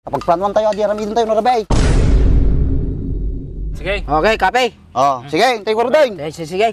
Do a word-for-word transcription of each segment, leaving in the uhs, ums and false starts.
Kapagplanuan tayo, adi aramiden tayo no rabii. Sige. Okay, kape. Oh, sige, tayo ko rin. Sige, sige, sige.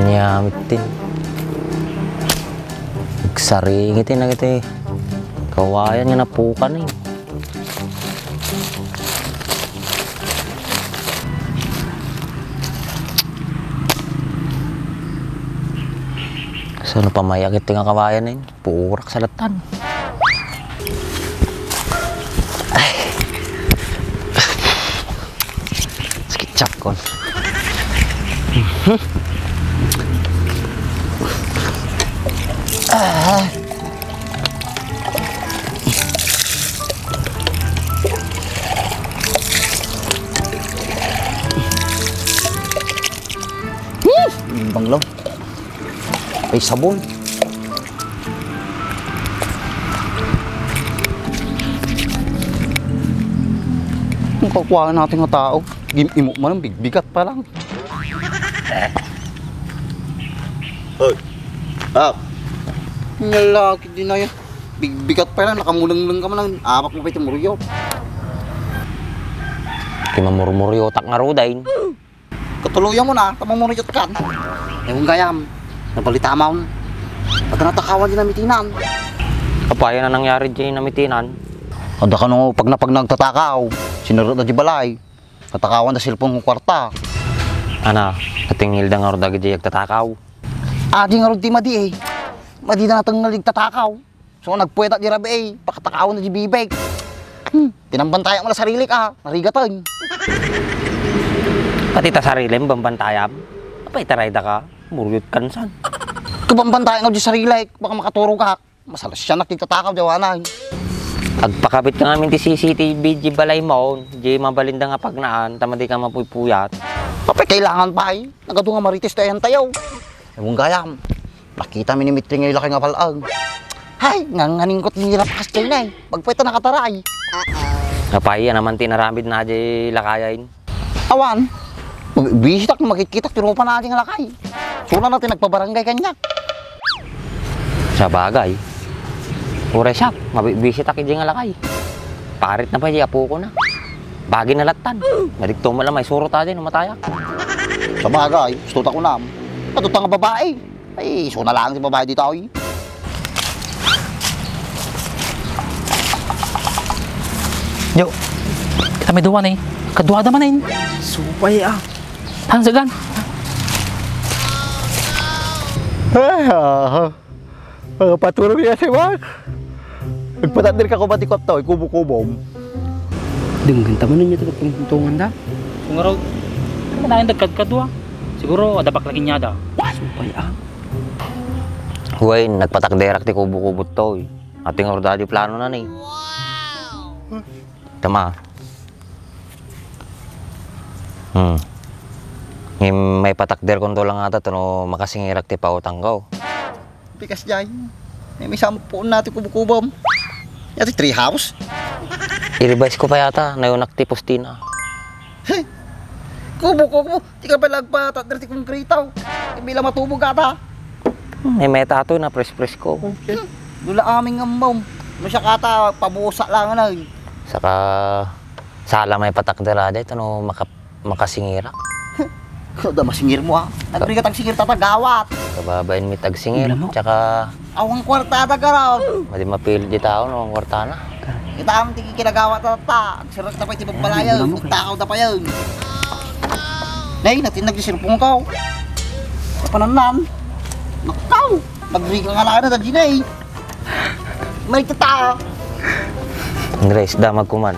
Nya, mitin. Agsaring iti nagiti kawayan nga napukan, eh. Saan pamayak iti nga kawayan, eh? Purak sa latan. Ay. Sakit tiyan ko. Ah. Hmm. Banglo. Ay, sabon. Ang kakuha natin nga tao, gim-, imo man ang bigbigat pa lang. Oy. Ah. Ang lalaki din ay, bigbigat pa lang, nakamulengleng ka man lang, apak mo pa iti muryot. Ti mamurmuryotak ngaruden. Katuluyan mo na, ta mamuriyot kan. Ewan gayam, nabalita mo. Pagka natakawan di namitinan. Apay a nangyari di namitinan? Adda kano pag napag nagtatakaw, sinurot na di balay. Natakawan da cellphone ko kwarta. Ana, natingil da ngarud dagiti agtatakaw. Adi ngarud ti madi eh. Madi da natengngel di agtatakaw. So, nagpuwetak di rabii, pakatakawan na di bibek. Hmm, pinambantayak mo na sarilik, ah, narigaten. Pati ta sarilem, bambantayam? Apay, taray da ka, muryot kan san? Kabambantayak nga di sarilik, baka makaturog ka. Masalasian na ti tatakaw, jawanan. Agpakabit ka ngamin ti C C T V, di balay mo, di mabalinda nga pagnaan, ta madi ka mapuypuyat. Apay, kailangan pa, eh. Nagadu nga marites tayo, tayo. Ewan gayam. Nakita mi ni Mitri nga ilakay nga bal-ag. Hay, nganganingkot ni Rapakas tayo na eh. Pagpweta nakataray. Apay, yan naman tinaramid na di lakayan. Awan. Bisitak, makitkitak, tinupa na di nga lakay. Suna na tinagpabarangay kanya. Sa bagay. Uray siya, mabibisitak di nga lakay. Parit na pa di apo ko na. Bagi na latan. Madigto mo lang may surot adi, namatayak. Sa bagay, gusto ta kunam. Katuta nga babae. Ay, isu na lang ti babae dita, oy. Yo, kita may duwa ni. Kaduada man, eh. Supay, ah. Hangsagan. Ay, ah. Ah, paturog niya si Mark. Nagpatatdir ka ko ba ti kwarta, oy, kubo-kubom. Denggen ta man niya ti pagtuntungan da. Sungaraw, ano na yung dagkadkadwa? Siguro, adda baklakin niya da. Supay, ah. Wen, nagpatakderak ti kubo-kubo to, eh. Ating ordadi plano na ni. Tama. Hmm. Ngem maipatakder konto lang ata to no makasingirak ti pautang ko. Pikas jay. May, may sampo na ti kubo-kubom. Yati tree house. I-revise ko pa yata, nayunak ti postina. He. Kubo-kubo. Di ka pala agpatatder ti konkretaw. Bilang matubog ata. Hmm, may meta to na press-press ko. Okay. Dula aming ngambom. No siya kata, pabusa lang na. Saka, sala may patakder aday, tano maka-, makasingira. Kada masingir mo, ah. Nagrigat ang singir tatagawat. Kababain mi tagsingir, Alam mo? Tsaka Awang kwarta ta karon. Madi mapili di tao, no? Ang kwarta na. Kita ang tigi kinagawa ta ta. Sirot na pa iti pagpalayan. Ay, alam mo, Takaw da pa yan. Nay, natinag di sirpong ka. Pananan. Nakaw. Nagriga nga na da, Gina, eh. May kita. Andres, damag kuman.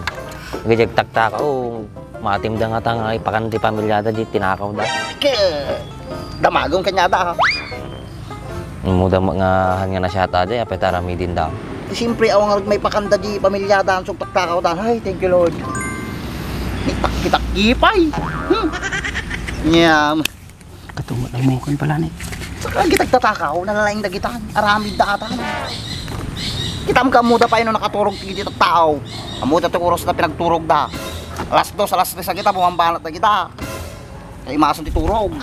Gajag taktak. Oh. Matimda nga ta nga ipakan ti pamilyada di tinakaw da. Ke, damagom kanya da, ha? Muda nga han nga nasyata di, apay ta aramidin da. Siyempre, awan nga may pakanda di pamilyada, ang sugtak takaw da. Ay, thank you, Lord. Nitak-kitak ipay. Hmm. Nyam. Katungot ang mukan pala ni. Saka kita tatakaw, nalalaing da kita. Aramid da ata. Kita mo kamuda pa yun nakaturog ti tao. Amuda ti oras na pinagturog da. Alas dos, alas tres na kita, bumambanat na kita. Kaimasan ti turog.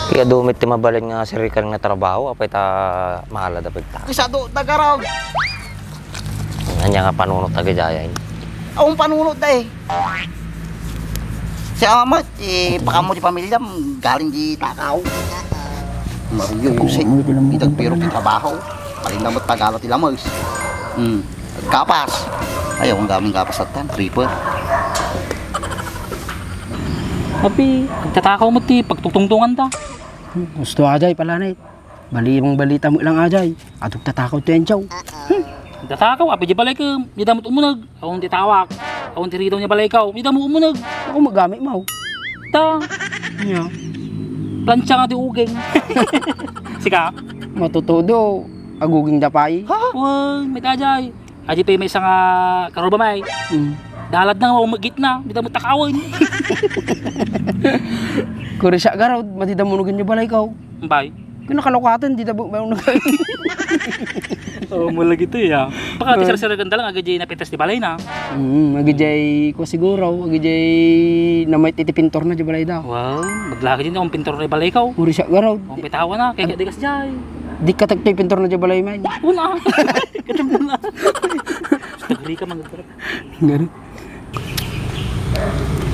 Kaya dumit ti mabalin nga sirikal nga trabaho, apay ta maala da pagta. Kaysa do, dagaraw. Anya nga panunot na gajayay. Ang panunot da eh. Si Amat, eh, pakamo di pamilya, galing di takaw. Mario Jose, itagpiro ti trabaho. Palinda mo tagala ti lamas. Hmm. Kapas. Ayaw, ang daming kapas at tan. Creeper. Api, agtatakaw mo ti pagtutungtungan ta. Gusto ajay pala na eh. Bali, mong balita mo lang ajay. Adto tatakaw ti enchaw. Tatakaw, api di balay ka, di damot umunag. Awan ti tawak. Awan ti ridaw niya balay ka, di damot umunag. Ako magamit mo. Ta. Niya. Plancha nga ti uging. Sika? Matutudo, aguging da pay. Ha? Wan, may tajay. Aji pay may isa nga karuba may. Mm. Dalad na nga, umagit na. Di damot takawan. Kuri siya garod, madi damot unugan niya balay ka. Bay. Kung nakalukatan, di damot may unugan. Oo, mula gito ya. Baka ti Eh. sarsaragan da lang, agad di napitas di balay na. Mm, agad di ko siguro, agad di na may titi pintor na di balay da. Wow, maglagi din akong pintor na balay ka. Kuri siya garod. Ang pitawa na, kaya di kas jay. Di ka tagtoy pintor na di balay man. Una. Katong na. Nagri ka, mga Gari.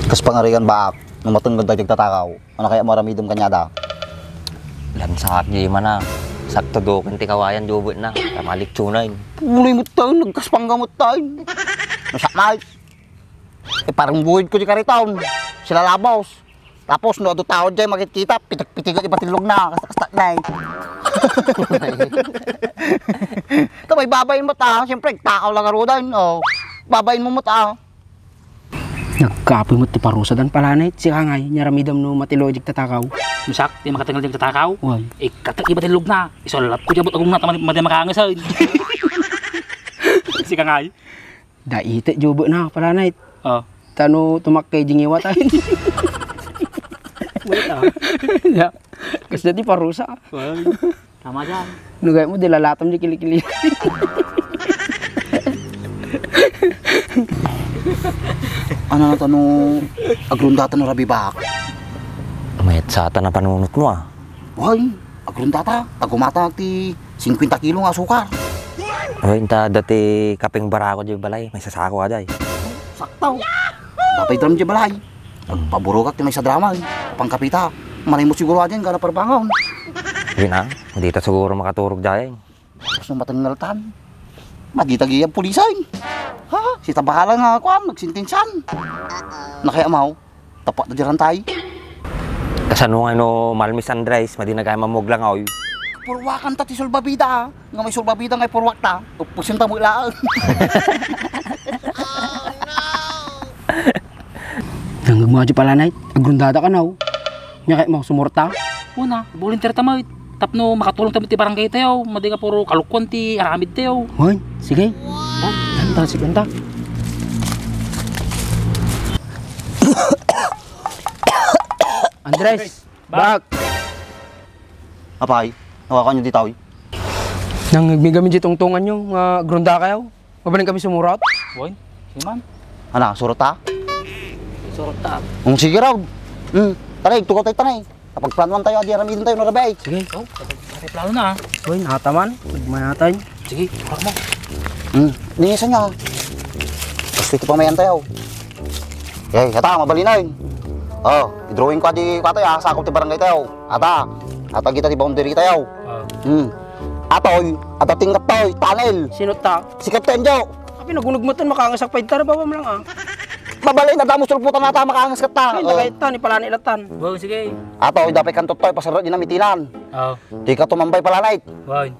Kas pangarigan baak, no matengnged dagiti agtatakaw, ano kaya maramidem kaniada? Lansaak di mana, sakto duken ti kawayan di ubetna, ta malitsunen. Punoy met tayo, nagkaspangga met tayo. Nasakmay. Eh, parang buhid ko di kariton. Sila labos. Tapos, no, adu tao jay, makitkita, pitik-pitik di patillog na, kasta-kasta na eh. Ito, may babayin mo ta, siyempre, takaw lang arudan, oh. Babayin mo mo ta. Nagkapoy met ti parusa dan pala na, eh. Sika ngay, niaramidam no matilo di agtatakaw. Misak, di makatengel di agtatakaw? Wan. Eh, katak iba ti lugna. Isulap ko di abot agong na, ta madi, madi makaangas, eh. Sika ngay. Da iti, jubo na, pala na, eh. Oh. Tano tumakkay di ngiwat, ay. Wait, ah. Ya. Kas dati parusa. Wan. Tama dyan. Nugay mo, di lalatam di kilikili. Ano na to, no, agrundatan no rabibaak? Mayat sa ata na panunot mo, ah. Hoy, agrundata, tagumata ti singkwenta kilo nga asukar. Hoy, inta dati kaping barako di balay, may sasako aday. Sakto. Dapat drum di balay. Paburukak ti maysa drama, eh. Pangkapita. Manay mo siguro adyan, gana parbangon. Sige na, hindi ta siguro makaturog dyan. Tapos nung matanggal tan, magitagiyang pulisan. Ha? Si tabahala nga, kuan, nagsintinsan. Nakaya mo, tapak na dirantay. Kasano nga no, Malmis Andres, madi na kaya mamuglangaw. Purwakan ta ti sulbabida, ah. Nga may sulbabida nga ipurwak ta. Upusin ta mo ilaang. Nangag mo aja pala, Nay. Agrundada ka na, oh. Nya kay mo, sumurta? Una, volunteer ta, May. Tapno makatulong ta ti barangay tayo. Madi nga puro kalukuan ti aramid tayo. Hoy, sige. Tanta, sige, tanta. Andres, Bak. Bak. Apay, nawakan nyo di tao, eh? Nang nagmigami di tungtungan nyo, nga agrunda kayo. Mabalin kami sumurot? Boy, sige man. Ana, surot ta? Surot ta. Ang sige raw. Hmm, tara, igtukaw tayo, tara, eh. Kapag planuan tayo, adi, aramidin tayo, no, Rabay? Sige. Oh, kapag may plano na, ah. Boy, nataman. Manatay. Sige, sukat mo. Hmm, ningisan niya, ah. Basta ito pamayan tayo. Eh, kata, mabalin na, eh. Oh, i-drawing ko, adi, kata, ah, sakop ti barangay tayo. Ata, ata kita ti boundary tayo. Ah. Hmm. Atoy, ata tingkat tayo, tunnel. Sino ta? Sikat tayo, Enjo. Api, nagunag mo tan, makangasak pa, itara pa mo lang, ah. Mabalin, adda mo sulputan nata, makangas ka ta. Ay, oh. Nagay tan, ipalani latan. Wow, sige. Ato, dapat kan tutoy, pasarot din ang mitinan. Oh. Di ka tumambay pala, night. Wow.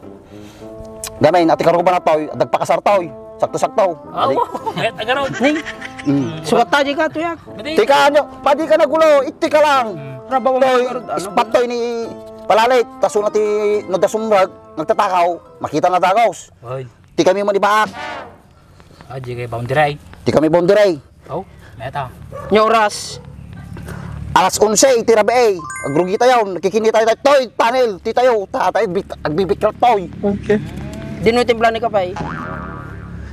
Gamay, ati karuba na toy, dagpakasar toy. Sakto-sakto. Oh, adi. Wow. Ay, agaraw. Ning, mm. Sukat ta, di ka, tuyak. Mati. Tika, ano, padi ka nagulo, iti ka lang. Mm. Rabaw mo, toy, ano? Ispat toy ni Palalit, taso na ti, no, dasumrag, nagtatakaw, makita na dagos. Wow. Ti kami manibaak. Ah, di kay boundary. Ti kami boundary. Oh, meta. Nya oras? Alas onse, iti rabii. Agrugi tayo, nakikini tayo, tayo, toy, tunnel, ti tayo, ta, tayo, bit-, agbibikal, toy. Okay. Dino timpla ni kapay?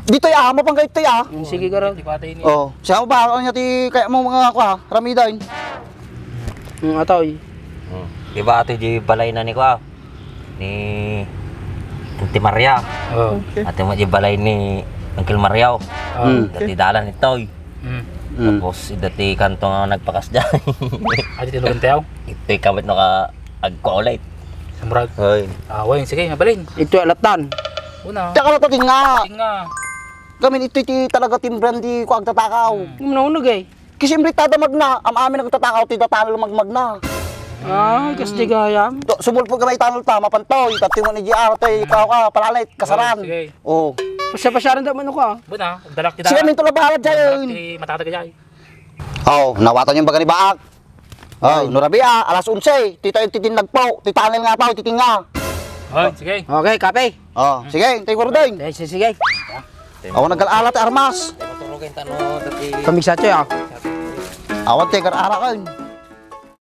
Dito ya, mapangga ito ya. Hmm, sige, garang. Di ba tayo ni- Oh, siya ba, ano niya ti, kaya mo mga, kwa, ramidain. Hmm, atoy. Hmm. Di ba atoy di balay na ni kua? Ni Tante Maria. Oh. Okay. Atoy mo di balay ni Uncle Mario. Oh. Hmm. Dati dalan itoy. Hmm. Hmm. Tapos, dati kanto nga nagpakas dyan. Adi tinugan tayo? Itoy kabit no ka agkulit. Samurag. Hoy. Ah, way, sige, mabalin. Itoy alatan. Una. Tsaka na to, tinga. Tinga. Kami itoy ti talaga timbre ti kuag tatakaw. Hmm. Ano, ano, gay? Kasi imbritada magna, am-amin nagtatakaw ti datanel magmagna. Ay, kas di gayam. To, sumulpot ka may tanol ta, mapantoy, tapos mo ni G R, toy, ikaw ka, palalit, kasaran. Oh, sige. Oh. Pasya-pasyaran da man ako, ah. Buna, agdalak ti Sige, dalan. Minto la bahala Agdalak dyan. Ti matataga dyan. Oh, nawatan yung baga ni Baak. Oh, Ay. No, Rabia, alas onse, tita yung titinag po, ti tanel nga pa, titinga. Oh, sige. Okay, kape. Oh, sige, hintay ko rin. Eh, sige, sige. Awan nagkal-ala ti armas. Tayo maturugan tano, dati. Kami sa tiyo, ah. Awan, te, kar-ara kan.